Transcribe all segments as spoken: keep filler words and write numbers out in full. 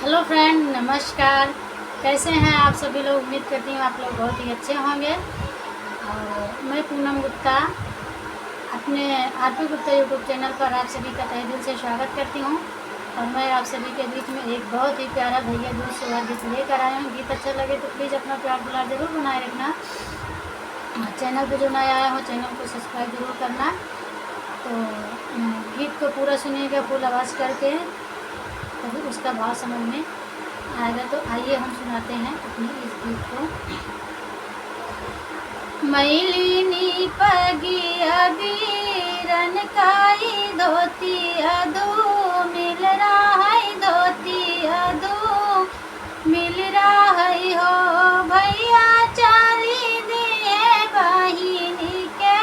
हेलो फ्रेंड, नमस्कार। कैसे हैं आप सभी लोग? उम्मीद करती हूँ आप लोग बहुत ही अच्छे होंगे। और मैं पूनम गुप्ता अपने आरपी गुप्ता YouTube चैनल पर आप सभी का तहे दिल से स्वागत करती हूँ। और मैं आप सभी के बीच में एक बहुत ही प्यारा भैया दूज सोहर गीत लेकर आया हूँ। गीत अच्छा लगे तो प्लीज अपना प्यार दुलार जरूर बनाए रखना। और चैनल पे जो नया आया हो, चैनल को सब्सक्राइब जरूर करना। तो, अ, गीत को पूरा सुनिएगा फुल आवाज़ करके, तभी उसका भाव समझ में आएगा। तो आइए हम सुनाते हैं अपने इस गीत को। मैलिनी पगिया बीरन काई धोती अधू मिल रहा है, धोती अधू मिल रहा है हो भैया, चारी दिए बहिनी के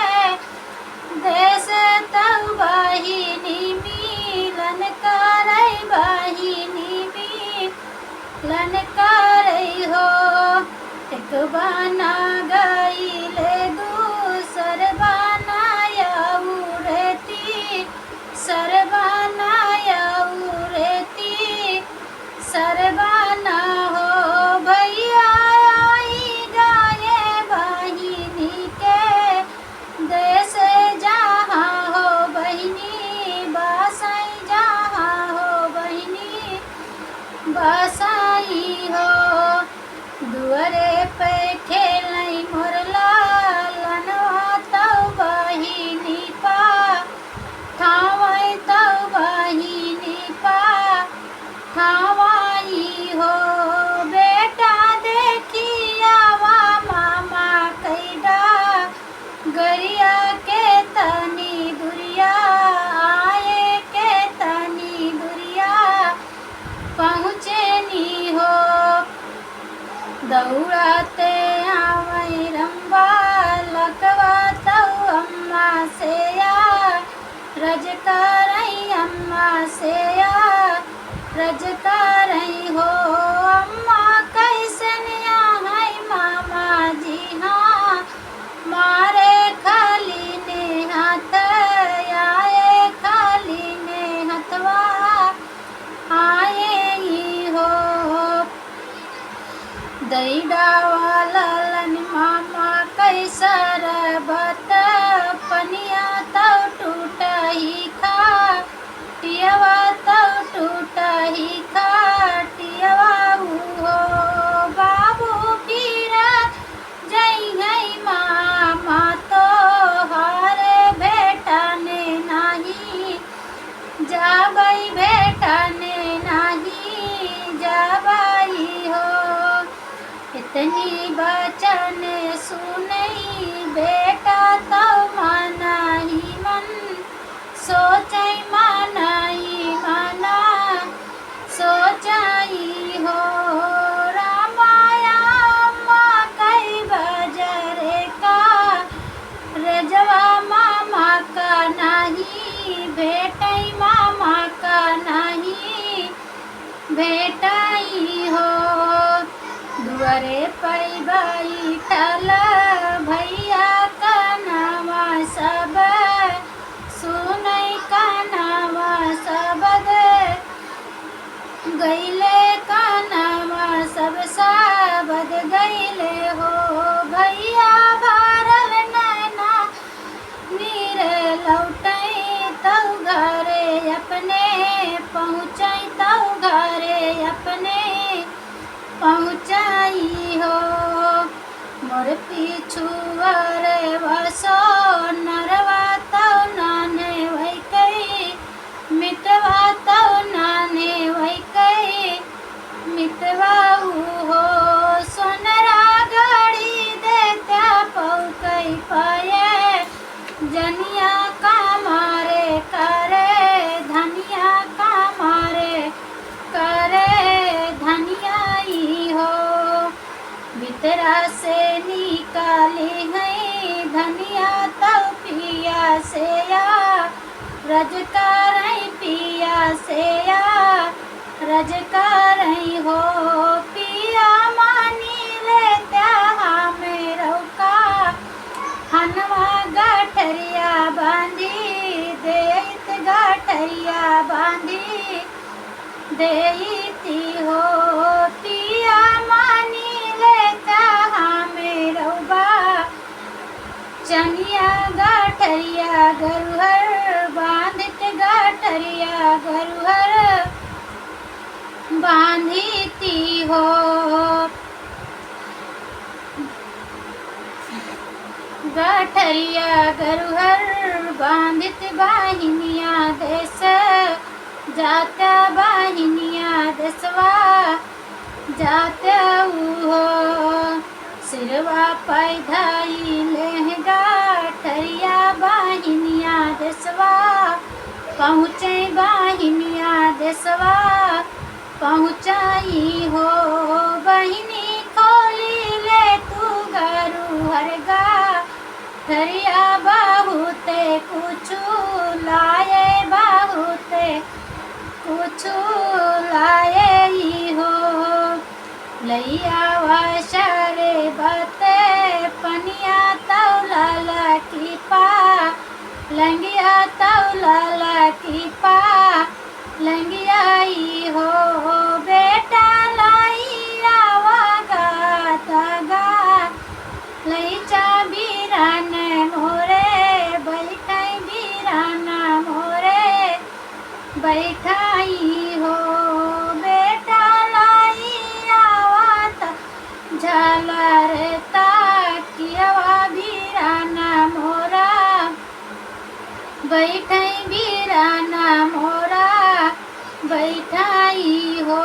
देश तौ बहिनी मिलन करै, बहिनी मिलन करै हो। एक बना गईले दूसर बना आउरे तीसर बना आउरे तीसर बना हो भैया, आई गए बहिनी के देश जहाँ हो बहिनी, बसई जहाँ हो बहिनी, बसई हो। दुआरे पे खेलई मोर लालनवा तौ बहिनी पा, ठावई तौ बहिनी पा, ठावई हो। बेटा देखियावा मामा कैडा गरिया के तनी दुरिया, आए के तनी दुरिया पहुँचे नी हो। दौड़ाते आवै रंबा लकवा तौ अम्मा से या, रज करई अम्मा से या, रज करई हो। अम्मा कैसन या है मामा जी हाँ, मारे खाली ने हाथ आए, खाली ने हथवा आए ही हो। दैडा वाला लन मामा कैसर बत पनिया तौ टूटही खा, टियवा तौ टूटही खा, टियवा उहो बाबू पीरा जइहै मामा तोहार भेटने नाही, जाबै भेटने नाही, जाबै हो। इतनी बचन सुनई बेटा तौ मनही मन, सोचई मनई मना, सोचई हो। रामाया अम्मा कई बजरे का, रजवा मामा का नाही, भेटई मामा का नाही, भेटई हो। दुआरे पै बैठल भैया का नावा सब, सुनई का नावा सबद गईले का नावा सब, सबद गईले हो। भैया भरल नैना नीर लौटई तौ घरे अपने, पहुँचई तौ घरे अपने पहुँचई हो। मोर पिछुआरे वसो नरवा तौ नाने वैकई, मितवा तौ नाने वैकई, मितवा उहो सोनरा गढ़ी देत्या पौकई पाए। जनिया का मारे करे, धनिया का मारे करे, धनिया ई हो। भितरा से निकाली है धनिया तौ पिया से या, रज करई पिया से या, रज करई हो। पिया मानी लेत्या हमें रौका, हनवा गठरिया बांधी, देइत गठरिया बांधी, देती हो पिया मानी लेता हमें रउबा। चनिया गठरिया गरुहर बांधित गठरिया गरुहर बांधिती हो। गठरिया गरुहर बांधित बाहिनिया देस जाता बाहिनिया देसवा जाता उहो। सिरवा पैधाई लेह गठरिया बाहिनिया देसवा पहुँचे बाहिनिया देसवा पहुँचाई हो। बहिनी खोली ले तू गरुहर गठरिया बहुते कुछु लाए बहुते कुछु लाए ही हो। लइया वाशरे बते पनिया तौला लकी पा लंगिया तौला लकी पा लंगिया ई हो। बेटा लइया वागा दगा लइचा बीरान मोरे बैठै बीरान मोरे बैठाई हो। बेटा लाई आवत झालर ताकियवा बीरान मोरा बैठै बीरान मोरा बैठाई हो।